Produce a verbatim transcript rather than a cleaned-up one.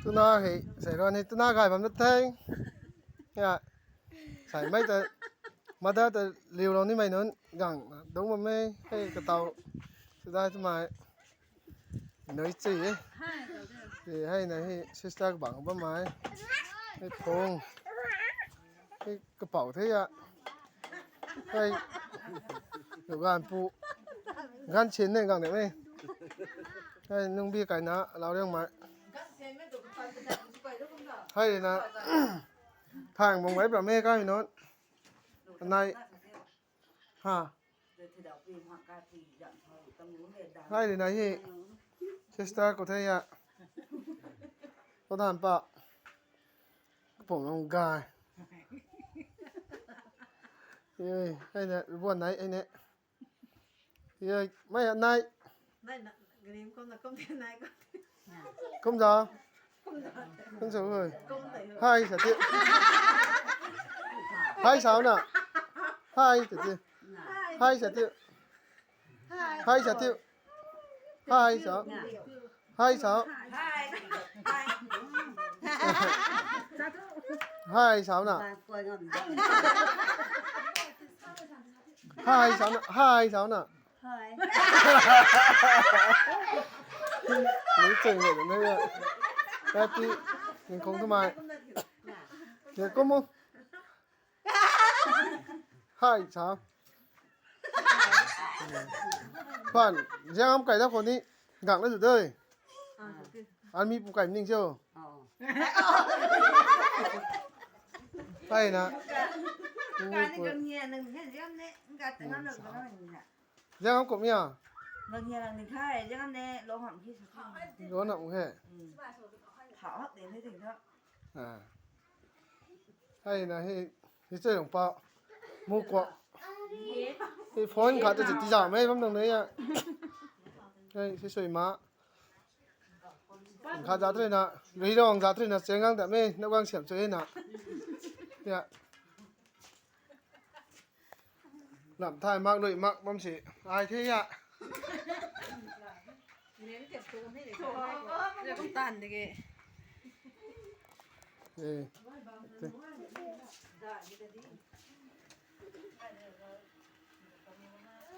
Tuna hei, sei ran hei tuna gay bam da the. Ya, sei mei ta, mada ta liu lou nimei nunc gang dungc bam e, hei katau, sudai twmei, nui chi e. Hei, hei na hei, sister kabang bam mei. Hei phung. Hei kapau the ya. Hei, lu ganv pu. Ganv sin ne gang de mei. Hei, nung bi kai na, lau riang mei. Hei na, thang bung gay bam e kai nunc. Anei, ha. Hei ni na hei, sister khou the ya. Khou than pa. Kapum lung gay. Hei na, buan nai, hei ne. Mei nai. Kum za. Kum za hei. Hei sa ti. Hei sa na. Hei sa ti. Hei sa ti. Hei sa ti. Hei sa. Hei sa. Hei sa na. Hei sa na. Hei sa na. Ni cheng le na ya. Tapi, ning kong tu mai. Ye kumu. Hei sa. Pan, ziang am kai da khou ni, gang na tu de. Army pu kai ning cho. Hei na. Ziang am kum ya. Lo na ung he. Hei na hei, hei chui lung pa. Mu kwa. Hei phone khat tu ti zam e bam nang ne ya. Hei, si sui ma. Khat za tui na, rui rong za tui na, cheng gang da me, na gang siam chui na. Ya. Lam thai mak lui mak bam si. Ai the ya. Tan de ge. Eh.